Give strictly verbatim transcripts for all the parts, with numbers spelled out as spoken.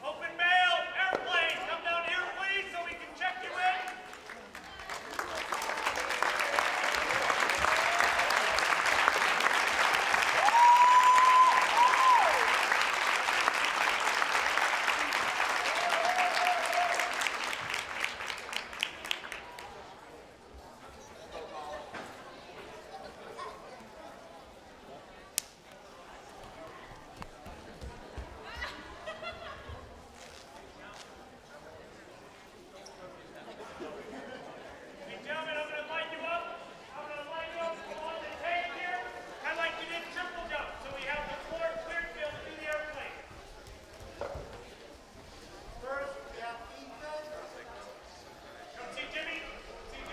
Open mail, airplane, come down here, please, so we can check you in.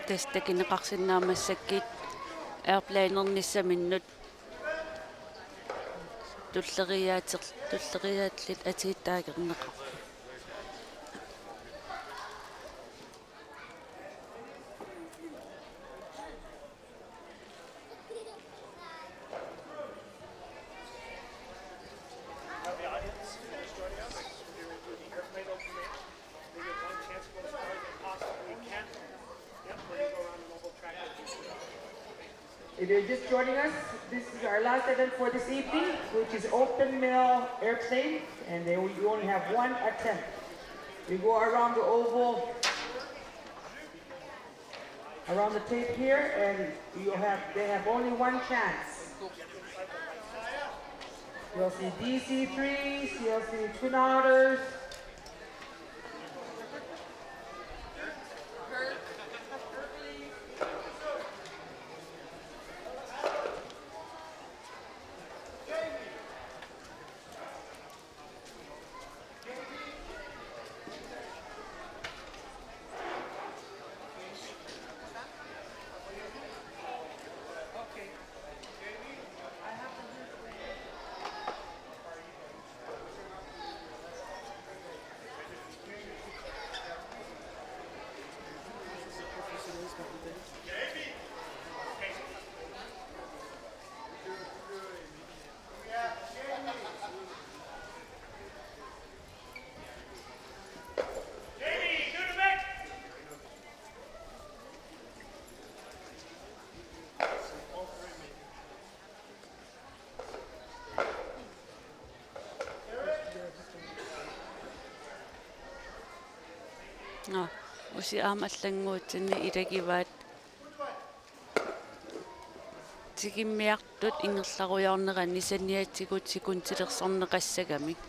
Tassa takuneqarsinnaavoq massakkut airplaneernissaminnut tulleriiaater-, tulleriiaatillit atuuttaagerneqarput. If you're just joining us, this is our last event for this evening, which is open mail airplane, and they, you only have one attempt. We go around the oval, around the tape here, and you have, they have only one chance. C L C D C three, C L C Twin Otters, Nå, usi aamma allannguutsinni ilagivaat. Tigummiartut ingerlarujoornerani saniatigut sekundilersorneqassagamik.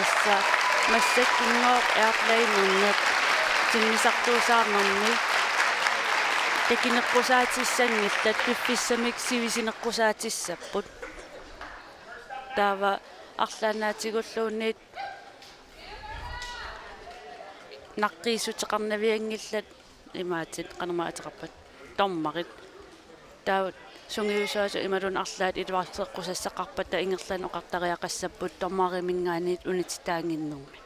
Tassa massakkunngooq airplanerneq timmisartuusaarnermi takineqqusaatissanngillat, piffissamik sivisuneqqusaatissaapput. Taava arlaannaatigulluunniit naqqiissuteqarnavianngillat, imaatit qanormaa ateqarpat, dommerit. Taava sungiusaasut imaluunniit arlaat iluarteqqusassaqarpata ingerlaannaq oqartariaqassapput dommeriminngaanniit unititaannginnermi.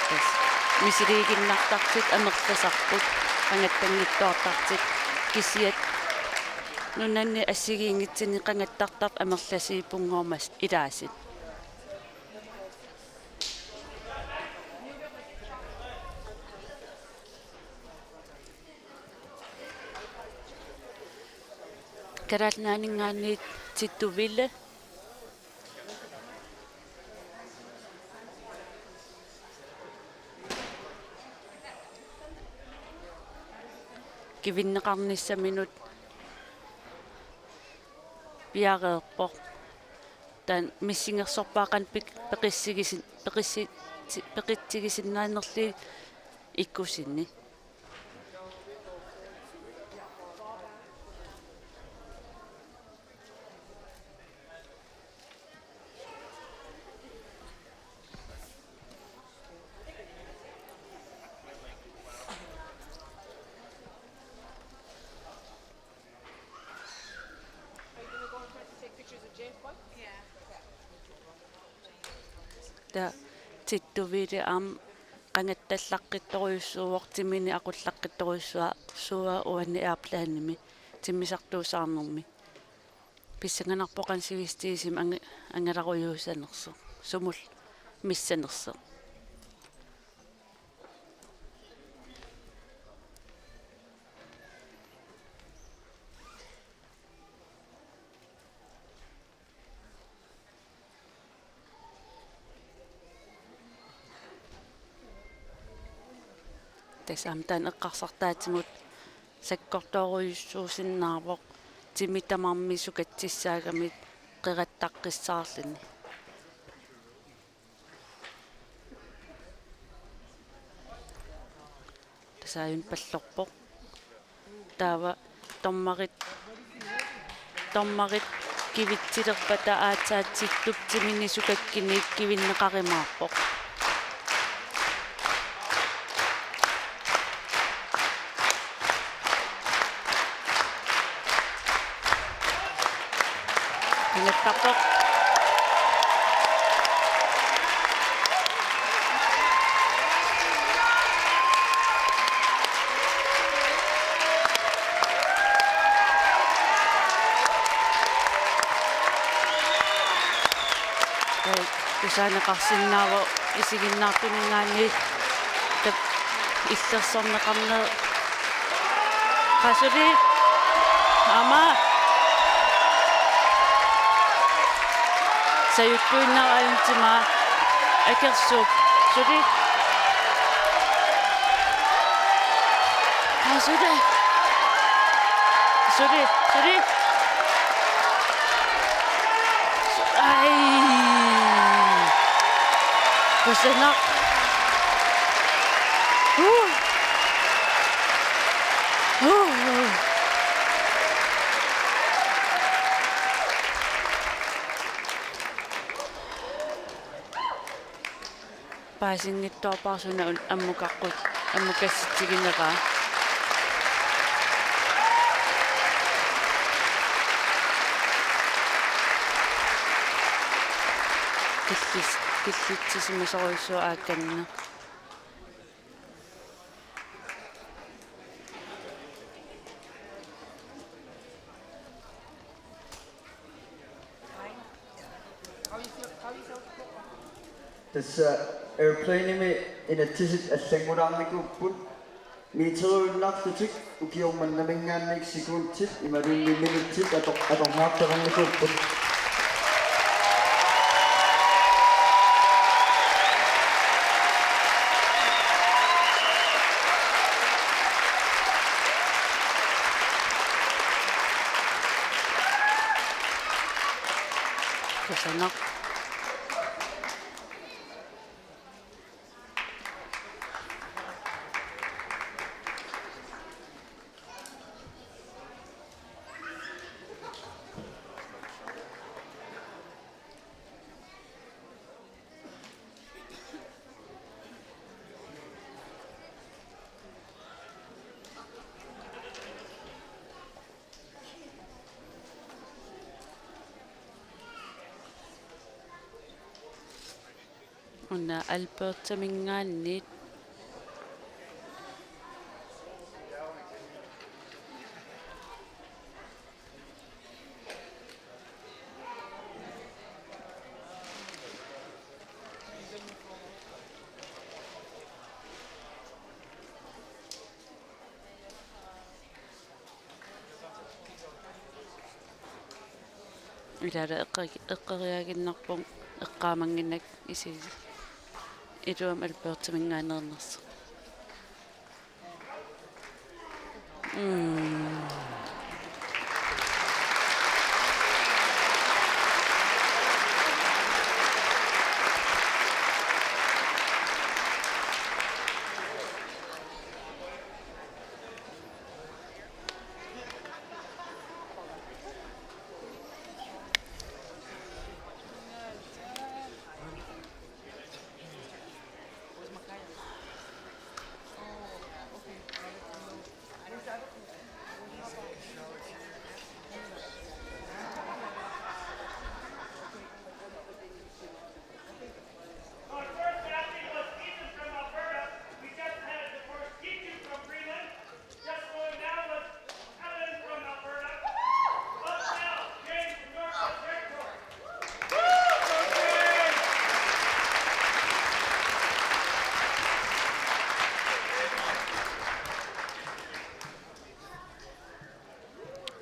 Tassa misiliiginnartartut amerlasarput, qangattanngitsoortartut, kisiat nunanni assigiinngitsunik qangattartartut amerlasuupput, nunguumas ilaasut. Kalaallit Nunaanninngaanniit Tittu Wille. Kivinneqarnissaminut piareerpoq. Taanna missingersorpaa qanoq pik-, peqissigisi-, peqissi-, peqitsigisinnaanerlugit ikkussinni. Taava Tittu Wille aamma qangattallaqqittorujussuuvoq, timini aqullaqqittorujussuuvoq uani airplanimi timmisartuusaarnermi. Pissanganarpoq qanoq sivisutigisumik angi-, angalarujuussanersoq, sumullu missanersoq. Tassami taanna eqqarsartaatimut sakkortoorujussuusinnaavoq timi tamarmi sukatsissaagamik qerattaqqissaarluni. Tassa aajuna pallorpoq. Taava dommerit, dommerit kivitsilerpata aatsaat Tittup timini sukakkunik kivinneqarumaarpoq. Qangattarpoq. Tusaaneqarsinnaavoq isiginnaartuninngaanniit tap-, illersorneqarneq. Qaa suli. Aamma. Sajuttuinnaq aajuna timaa akersuup. Suli. Qaa suli. Suli, suli. Ai. Kusanaq. Huh. Huh. Paasinngitsoorpara suna un-, ammukaqqut-, ammukassitsigineraa. Killis-, killitsisimasorujussuuvoq aakkanneq. Tassa airplanemi inatsisit allanngulaarnikuupput, meteriuinnarlutik ukioq mannaminngaanniit sekundit imaluunniit minutsit ator-, atornaartaqarnikuupput. Qujanaq. Una Albertaminngaanniit. Ilaat eqqe-, eqqeriaginnarpunga eqqaamannginnakku isi-, iluamik Albertaminngaanneernersoq. Mm.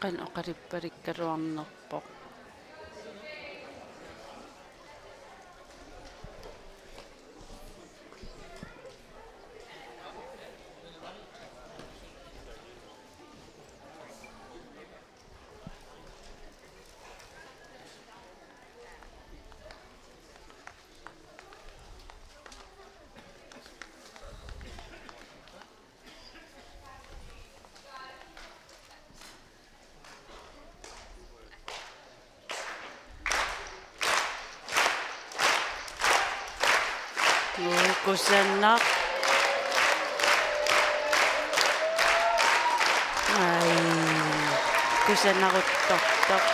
Qanoq oqaluppalikkaluarnerpoq. Uu, kusanaq. Ai, kusanaruttortoq.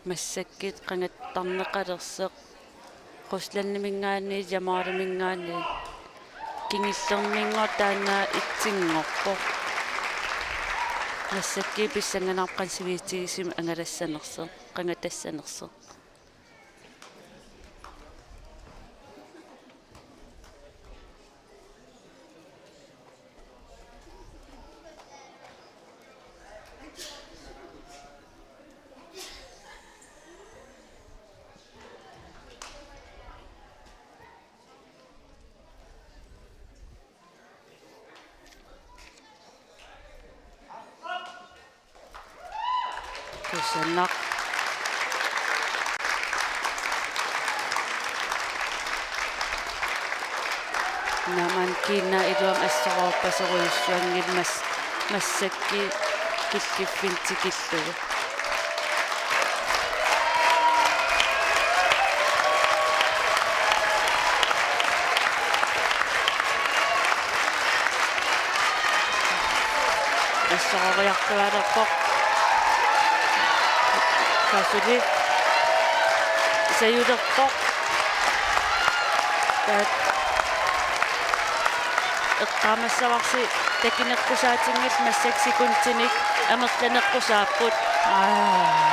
Massakkut qangattarneqalersoq Ruslandiminngaanniit Jamaaliminngaanniit kingullerninngooq taanna etsinngorpoq. Massakkut pissanganarpoq qansiviitigisumik angalassanersoq, qangatassanersoq. Kusanaq. Namankiina iluam assoroorpasorujussuanngilaq mas-, massakkut killiffinnik tikillugu. Assororiartuaalerpoq. Kasuli. Sajulerpoq. Taat. Eqqaamassavarsi takuneqqusaatinngilat massakkut sekundinik amerlaneqqusaapput. Aa.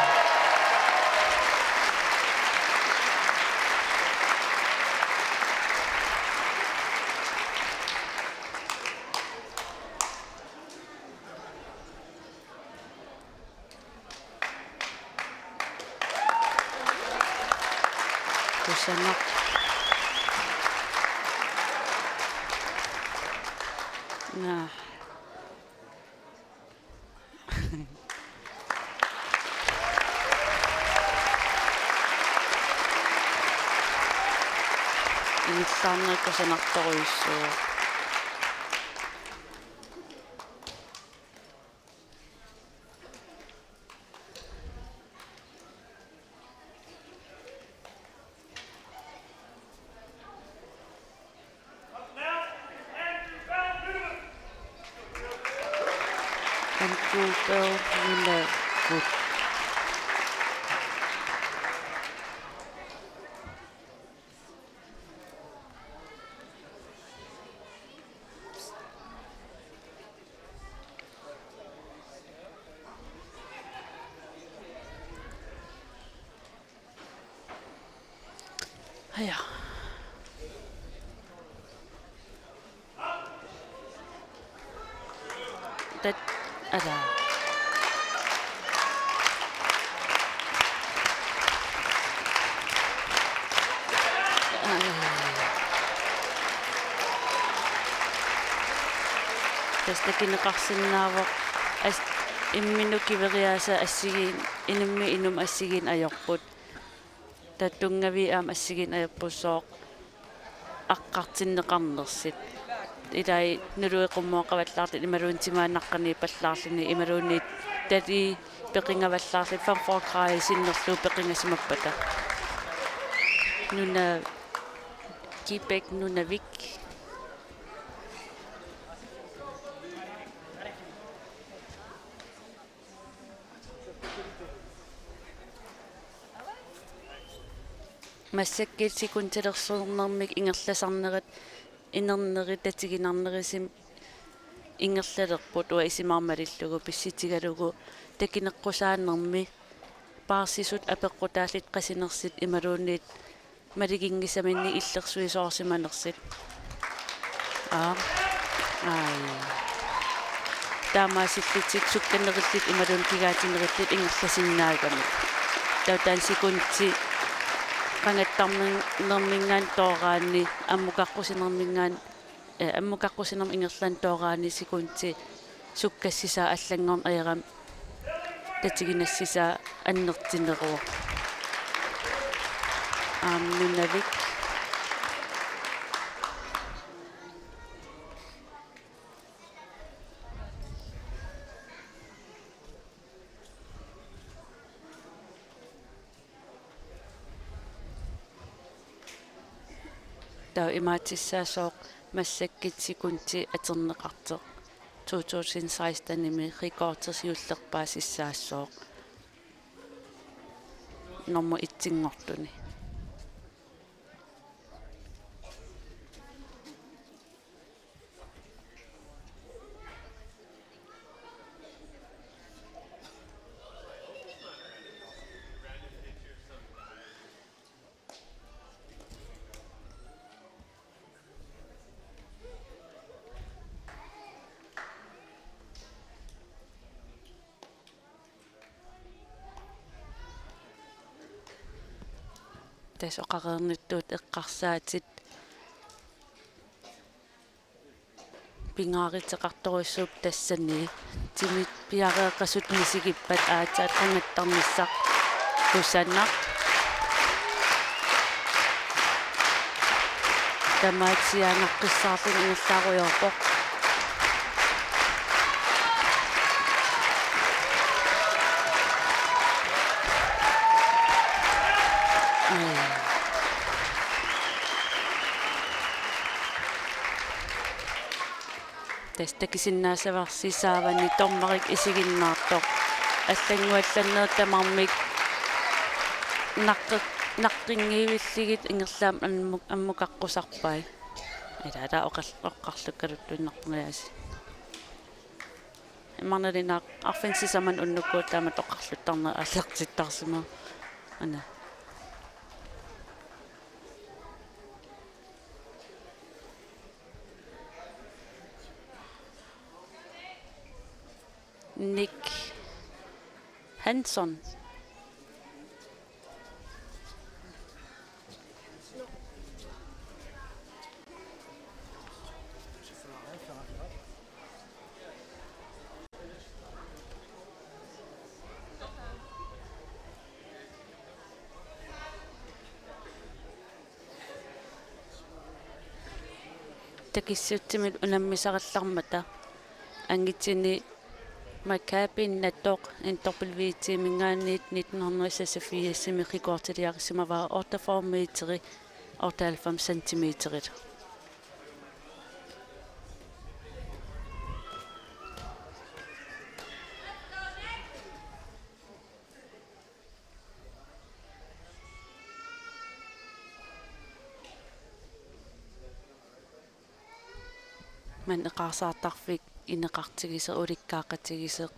Kusanaq. Naa. Ingerlaarneq kusanartorujussuuvoq. Andrew Bell, Nunavut. Haja. Tat-, ala. Ai. Tassa takuneqarsinnaavoq as-, imminut kiveriaaseq assigiin-, inummiit inummut assigiinneq ajorput. Taava tunngaviit aamma assigiinneq ajorput sooq aqqartinneqarnersut. Ilai nuluit qummut oqavallaartut imaluunniit timaat naqqaniippallaarluni imaluunniit talii peqingavallaarluni femogfyrre grader sinnerlugu peqingasimappata. Nuna-, Quebec Nunavik. Massakkut sekundilersornermik ingerlasarnerit inernerit tatiginarnerisigut ingerlalerput uanga isumaqarfigalugu pissutigalugu takuneqqusaanermi paarsisut apeqqutaallutik qasunersut imaluunniit maluginngisaminnik illersuisoorsimanersut. Aa. Ai. Taamaasillutik sukkanerullutik imaluunniit kigaatsinerullutik ingerlasinnaagamik. Taava taanna sekundi qangattarnerminngaanniit tooraanni ammukaqqusinerminngaanniit, eh, ammukaqqusinermut ingerlaannut tooraanni sekundi sukkassisaa allanngorneq ajorami tatiginassisaa annertuneruvoq. Aamma Nunavik. Taava imaattussaassooq massakkut sekundi atorneqartoq. To tusind seksten-imi rekordit siullerpaasissaassooq. Nummer et-inngortuni. Tassa oqareernittut eqqarsaatit pingaaruteqartorujussuupput tassani. Timit piareeqqasut misigippat aatsaat qangattarnissaq. Kusanaq. Tamaat siaannaqqissaarluni ingerlaarujoorpoq. Ai. Tassa takusinnaassavarsi saavani dommerik isiginnaartoq. Allannguallannerit tamarmik naqqi-, naqqinngivillugit ingerlaannaq ammu-, ammukaqqusarpai. Ilaa, ilaa oqal-, oqarlukkaluttuinnarpungajaasi. Imarnalinaaq arfineq-sisamanut unnukkut taamatut oqarluttarneq aallartittarsimavoq. Aana. Nick Hansen. takissutsimiit unammisarallarmata angutinut Maccabinut Natoq N W T-minngaanniit nitten hundrede seksogfirsimi rekordiliarisimavaa otteogfyrre meteri otteoghalvfems centimeterit. Maanna eqaarsaartarfik ineqartigisoq, ulikkaaqatigisoq,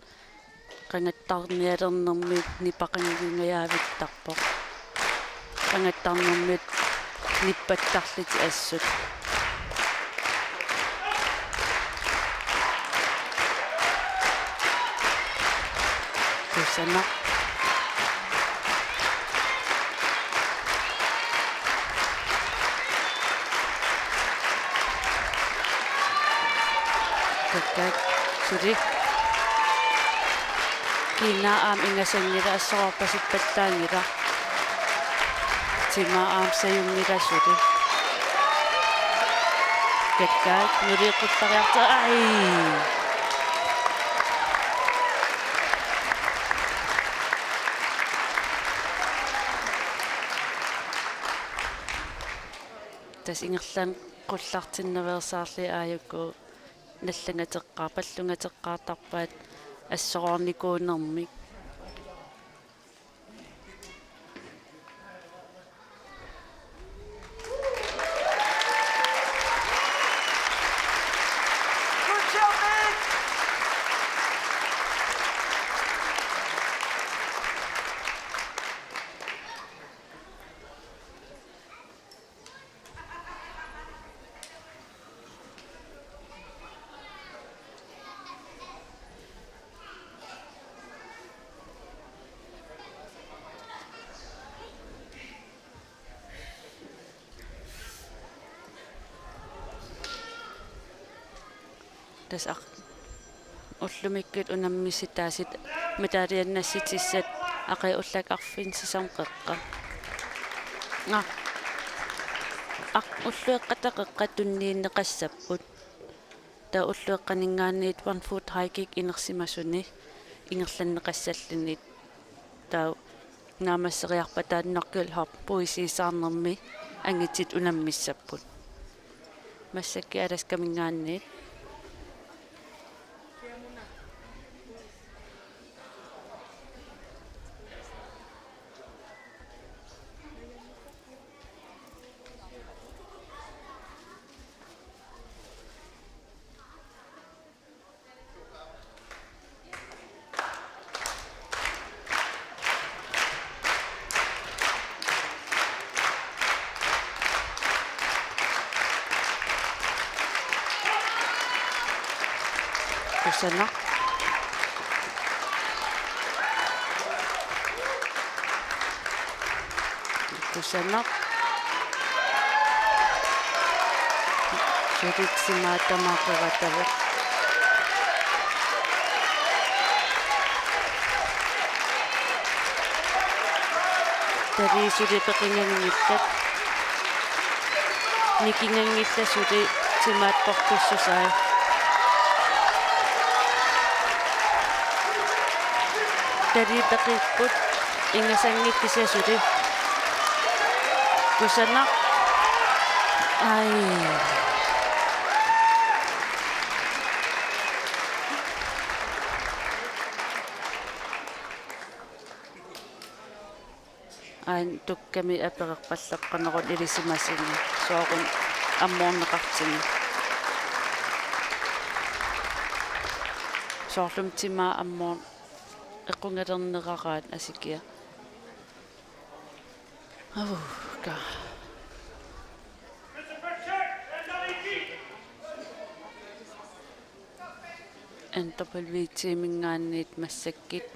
qangattarnialernermik nipaqanngingajavittarpoq. Qangattarnermit nippattarlutik assut. Kusanaq. Kakkaak suli. Kiinaa aamma ingasanngilat, assorpasippallaanngilaq. Timaa aamma sajunngilaq suli. Kakkaak nuliiqullariarta-, ai. Tassa ingerlaannaq qullartinnaveersaarlugit aajuku nallangateqqaar-, pallungateqqaartarpaat assoroornikuunermik. Tassa aq-, ullumikkut unammissutaasut medaljet nassutissat aqagu ullaakkut arfineq-sisamat qeqqat. Aa. Aq-, ullueqqata qeqqata tunniunneqassapput. Taava ullueqqaninngaanniit one foot high kick inersimasuni ingerlanneqassalluni. Taava naammasseriarpata knucklehop puisiisaarnermi angutit unammissapput. Massakkut Alaskaminngaanniit. Kusanaq. Kusanaq. Suli timaat tamaat qeqatavut. Talii suli peqinganngillat. Nikinganngillat suli timaat portussusai. Talii peqipput, ingasanngillat kisianni suli. Kusanaq. Ai. Aana tukkami apererpalleqqaneruvoq ilisimasumik soorunami ammoorneqartigu. Soorlumi timaa ammoor-, equngalerneraraat asikia. Avuka. N W T-minngaanniit massakkut.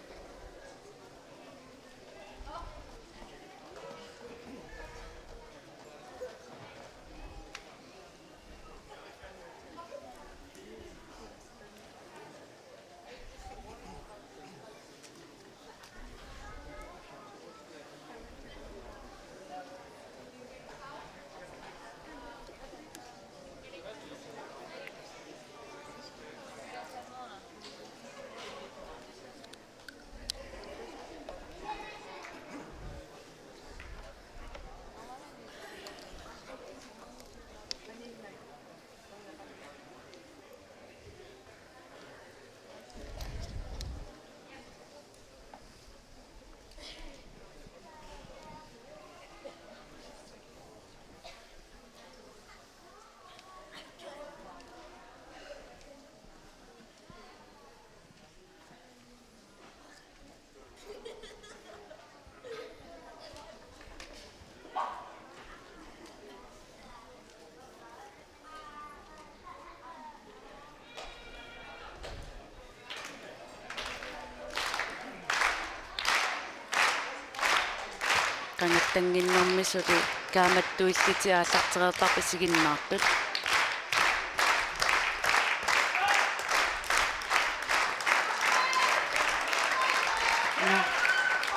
Qineqquttannginnermi suli kaammattuillutik aallartereertarput isiginnaartut.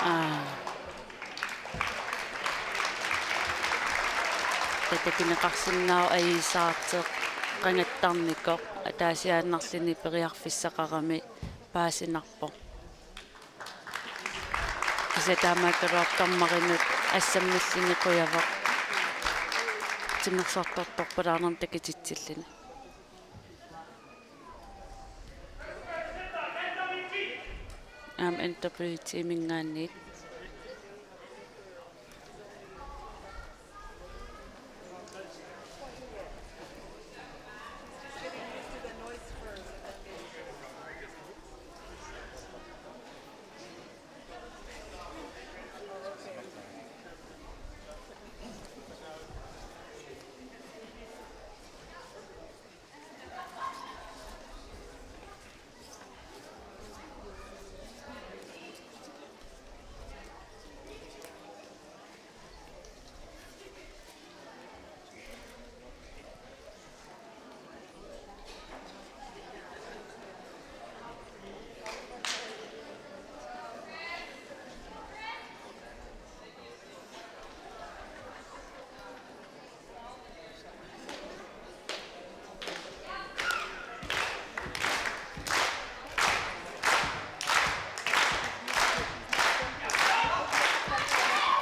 Aa. Takuneqarsinnaavoq ajuusaartoq qangattarnikoq, ataasiaannarluni periarfissaqarami paasinarpoq. Kisianni taamaakkaluartoq dommerimut assammilluni qujavoq. Timersortortorpalaarnermut takutitsilluni. Aamma N W T-minngaanniit.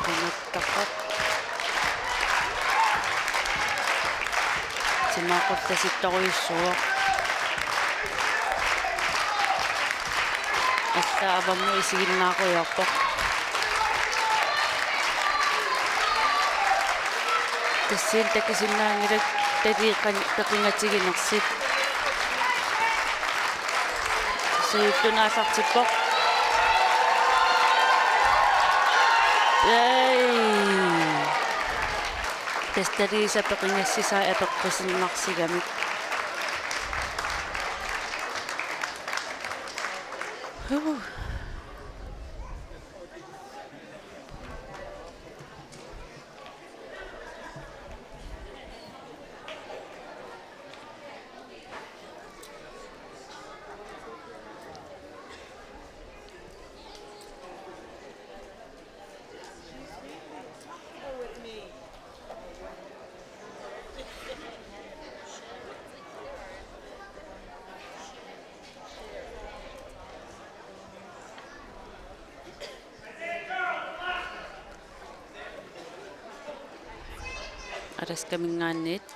Qangattaqoq. Timaaquttasittorujussuuvoq. Allaat avammut isiginnaarujoorpoq. Tassani takusinnaanngilaq talii qan-, peqingatiginersut. Siullermik aallartippoq. Ei. Tassa taliisa peqingassisai apeqqutiinnarsigamik. Huh. Alaskaminngaanniit.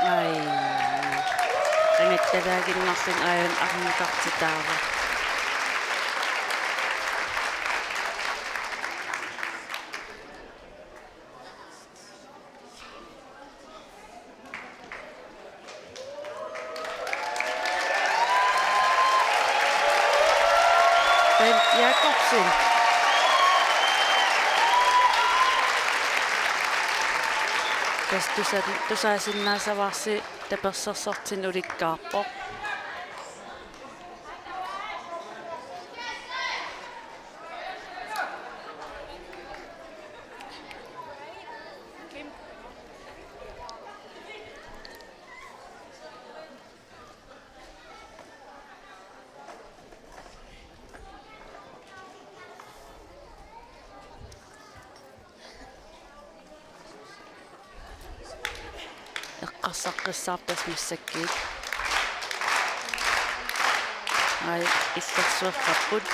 Ai. Qangattalaaginnarluni aajuna arnikartitaavoq. Bent Jakobsen. Tassa tusa-, tusaasinnaassavarsi tapersersortinneq ulikkaarpoq. Eqqarsaqqissaarput massakkut. Ai, illersuerparput.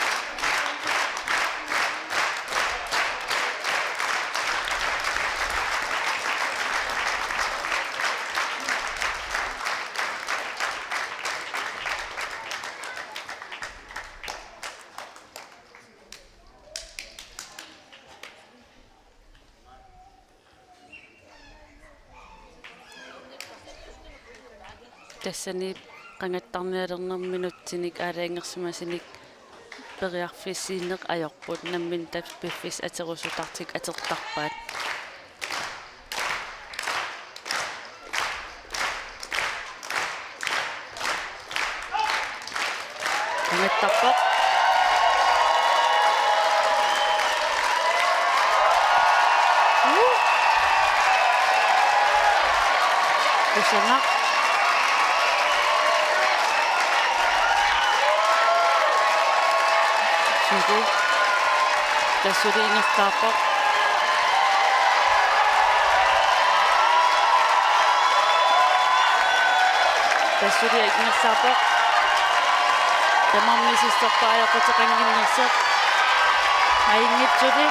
Tassani qangattarnialernermi minutsinik aalajangersimasunik periarfissiineq ajorput, nammineq tassa piffissaq aterussutartik atortarpaat. Qangattarpoq. Kusanaq. Suli. Tassa suli ingerlaarpoq. Tassa suli ingerlaarpoq. Tamarmi misissorpaajoqquteqannginnersoq. Ajunngilaq suli.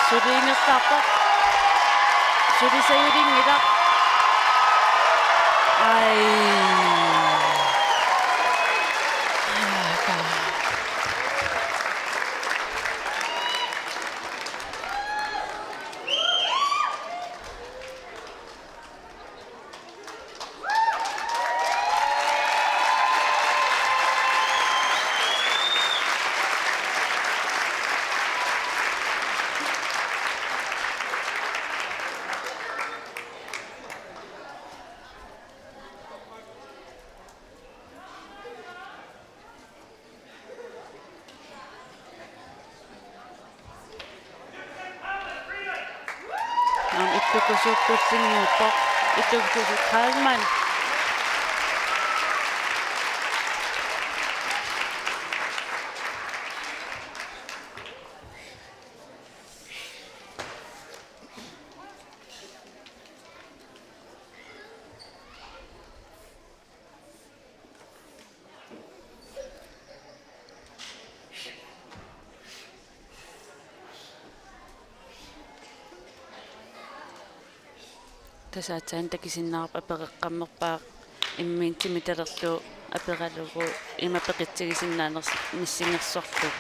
Suli ingerlaarpoq. Suli sajulinngilaq. Ai. Aamma ittukusuupput sinniuppoq. Ittukusuup Kalman. Tassa aatsaat takusinnaavarput apereqqammerpaaq imminut timitalerlugu aperalugu ima peqitsigisinnaanersoq missingersorlugu.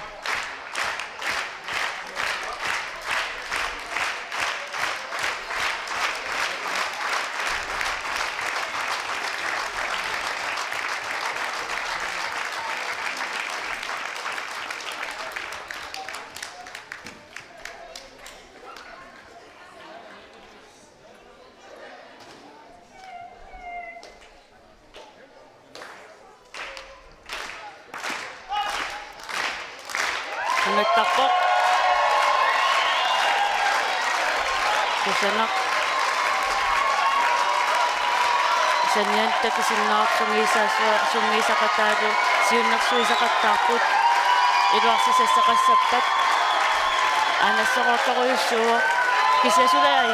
Qangattarpoq. Kusanaq. Saniani takusinnaavarput sungiusaasua-, sungiusaqataalu siunnersuisaqattaarput. Iluarsisassaqassappat. Aanassaroortorujussuuvoq. Kisianni suli ai.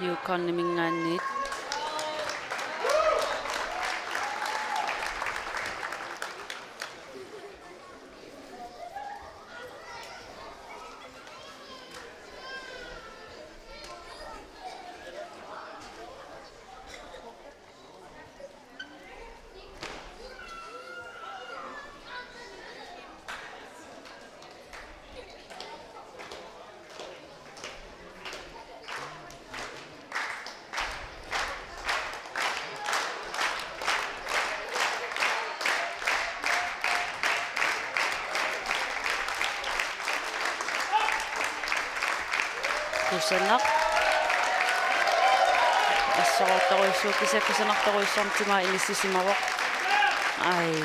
Yukon-iminngaanniit. Kusanaq. Assorortorujussuuvoq, kisianni kusanartorujussuarmik timaa inissisimavoq. Ai.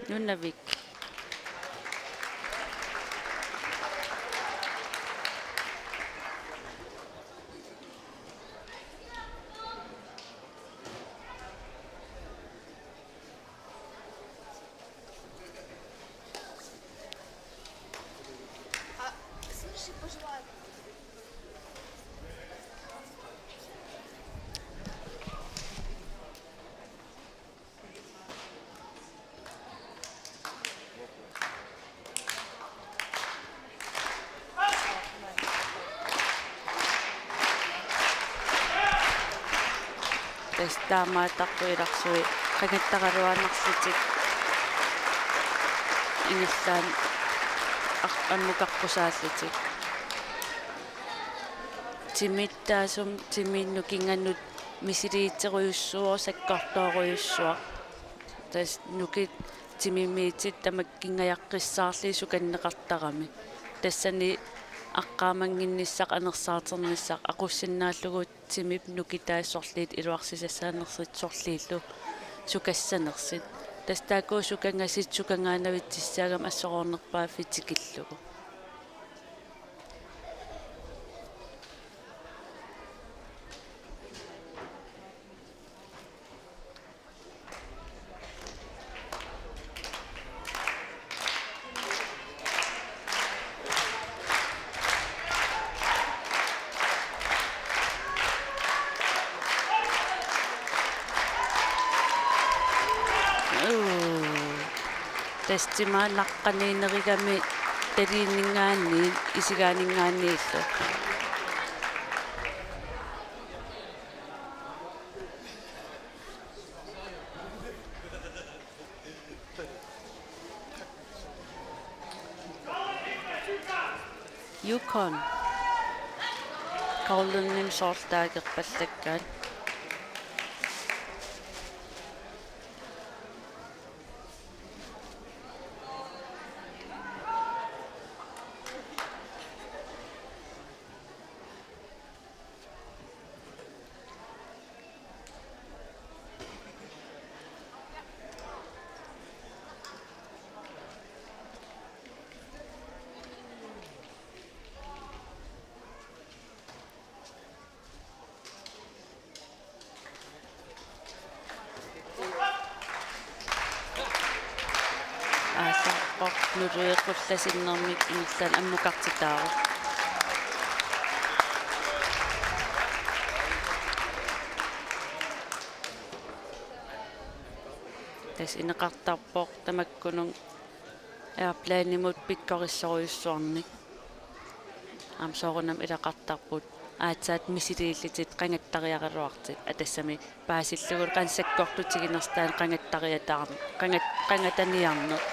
Nunavik. Tassa taamaattarpoq ilarsui qangattaraluarnerlutik ingerlaannaq ar-, ammukaqqusaarlutik. Timit taassuma timinnut nukinganut misiliitsiarujussuuvoq, sakkortoorujussuaq. Tassa nukit timimiittut tamakkinngajaqqissaarlugit sukanneqartarami. Tassani aqqaamannginnissaq anersaarternissaq aqussinnaallugu timip nukitaa sorliit iluarsisassaanersut sorliillu sukassanersut. Tassa taakku sukangasut sukangaanavitsissaagamik assorornerpaaffik tikillugu. Uu. Tassa timaa naqqaniinerugami taliininngaanniit isigaaninngaanniillu. Yukon. Goldenim soorlu taagerpallakkaat. Aallarpoq nulueqqullasinnermik ingerlaannaq ammukartitaavoq. Tassa ineqartarpoq tamakkununnga airplanimut pikkorissorujussuarnik. Aamma soorunami ilaqartarput aatsaat misiliillutik qangattariaraluartut, aa, tassami paasillugu qanoq sakkortutiginersoq taanna qangattariataarn-, qangat-, qangataniarneq.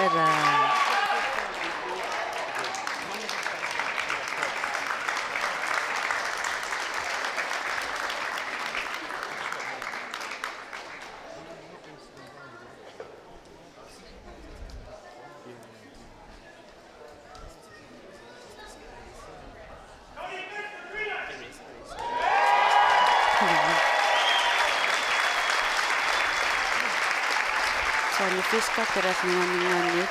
Ela. Soorlu Fisker Kalaallit Nunaanninngaanniit.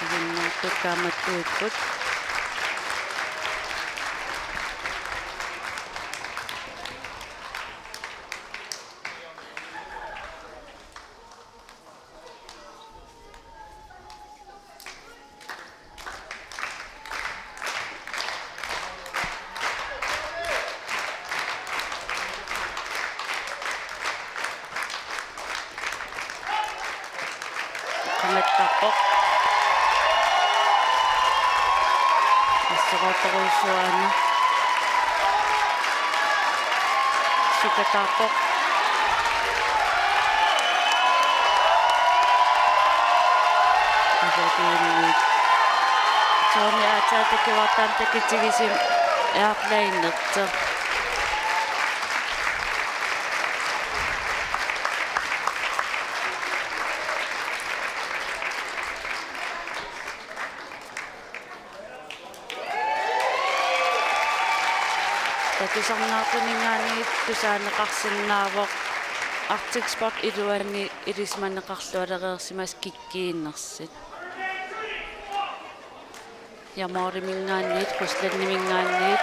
Isiginnaartut kaammattuipput. Qangattarpoq. Assorooqqusuaana. Sukataarpoq. Asakiinni. Soormi aatsaat takuartaaq takitigisumik airlinertoq. Takusarnaartuninngaanniit tusaaneqarsinnaavoq Arctic Sport iluani ilisimaneqarlualereersimasut kikkiinnersut. Ja måliminngaanniit, Ruslandiminngaanniit.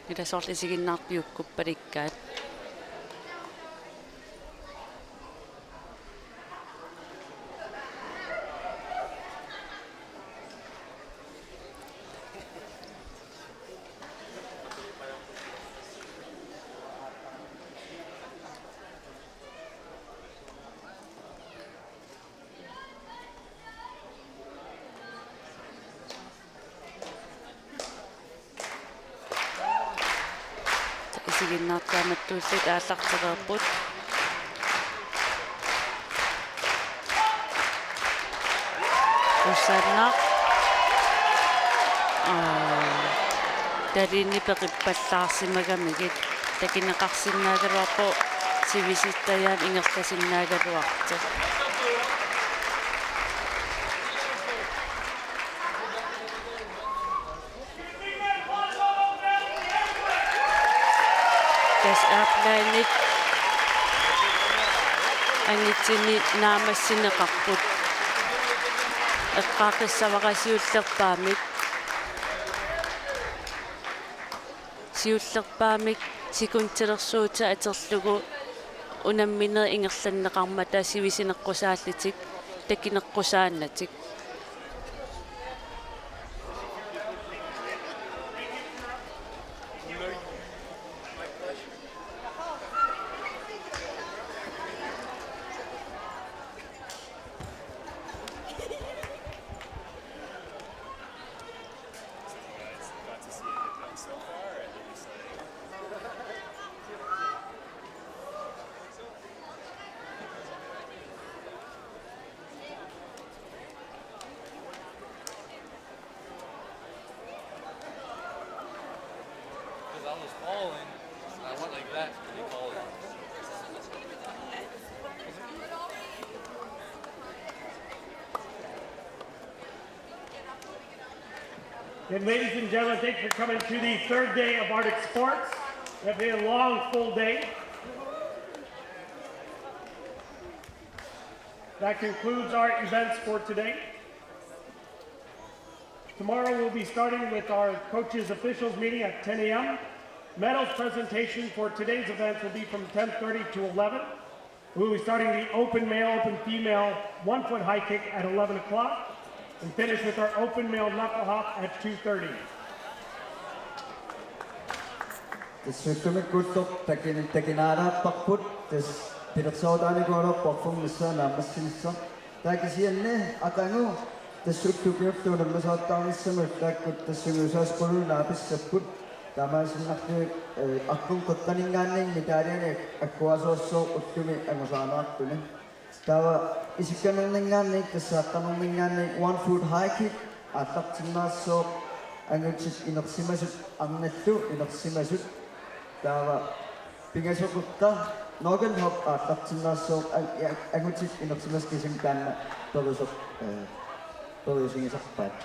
Ila soorlu isiginnaartut piukkuppalukkaat. Isiginnaartut kaammattuullutik aallartereerput. Kusanaq. Aa, talini peqippallaarsimagamigit takuneqarsinnaagaluarpoq, sivisuttajaat ingerlasinnaagaluartoq. Tassa airlinit angutinut naammassineqarput. Eqqaaqissavara siullerpaamik. Siullerpaamik sekundilersuutit atorlugu unammineq ingerlanneqarmata sivisuneqqusaallutik, takuneqqusaannatik. Because I was falling, and I went like that, and they called it. And ladies and gentlemen, thanks for coming to the third day of Arctic Sports. It's been a long, full day. That concludes our events for today. Tomorrow we'll be starting with our coaches officials meeting at ten a m. Medals presentation for today's events will be from ten thirty to eleven. We'll be starting the open male, open female one-foot high kick at eleven o'clock and finish with our open male knuckle hop at two thirty. Tassa ullumikkut takin-, takunaalaarparput, tassa pilersaarutaanikuugaluarpoq arfernissaa naammassinissaq. Taava kisianni aqagu tassa ullut kingulliit unammisaqattaarnissamut taakkua tassa sungiusaasut qulinut naapissapput. Taamaasinnarlugu, eh, aqqugu qeqqaninngaanniit medaljenik agguaasorujussuuvoq ullumi angusaanerartuni. Taava isikkanerninngaanniit tassa aqqanerninngaanniit one foot high kick aallartinneqarsimasoq, angutit inersimasut arnallu inersimasut. Taava pingasut qeqqa knuckle hop aallartinneqarsimasoq, an-, an-, angutit inersimasut kisimik taanna perisoq, eh, periusigisarpaat.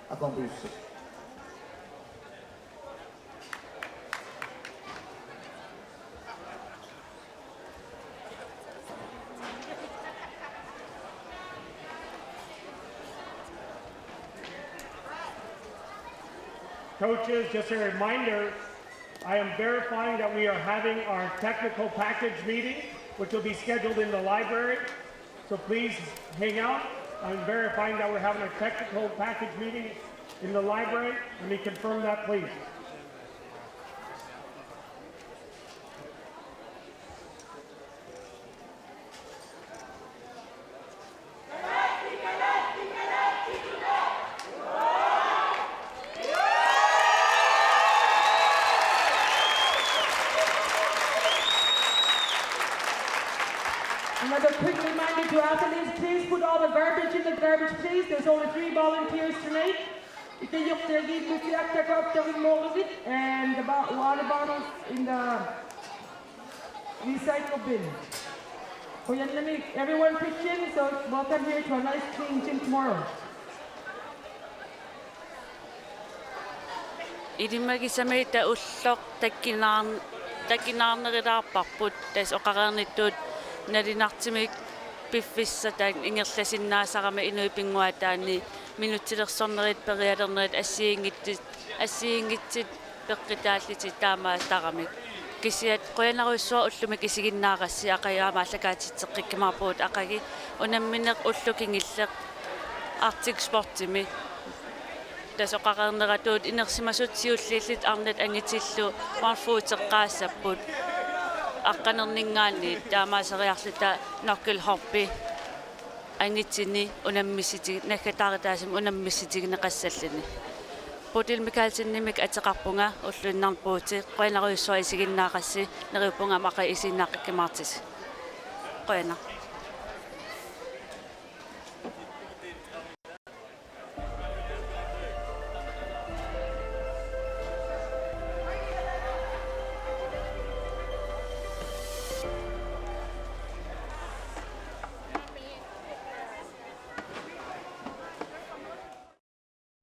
Aqagu pigissuk. Coaches, just a reminder, I am verifying that we are having our technical package meeting, which will be scheduled in the library. So please hang out. I'm verifying that we're having a technical package meeting in the library. Let me confirm that, please. Another quick reminder to athletes, please put all the garbage in the garbage, please. There's only three volunteers tonight. If you look there, give me the extra garbage, there is more of it, and the bo-, water bottles in the recycle bin. Qujanartumik, everyone pitch in, so welcome here to a nice clean gym tomorrow. Ilimagisami taava ulloq takkunaar-, takkunaarnerulaarparput, tassa oqareernittut nalunartumik piffissaq taanna ingerlasinnaasarami inuit pinnguaataanni minutsilersornerit perialernerit assigiinngitsut, assigiinngitsut peqqutaallutik taamaattarami. Kisianni qujanarujussuaq ullumi isiginnaarassi, aqagu aamma aallakaatitseqqikkumaarpugut, aqagu unammineq ulloq kingulleq Arctic Sportsimi. Tassa oqareerneratut inersimasut siulliullutik arnat angutillu one footeqqaassapput aqqanerninngaanniit, taamaaseriarluta knucklehoppi angutini unammissutigi-, naggataarutaasumik unammissutigineqassalluni. Bodil Mikaelsenimik ateqarpunga, ulluinnarni Bodil, qujanarujussuaq isiginnaarassi, neriuppunga aamma aqagu isiginnaaqqikkumaartusi. Qujanaq.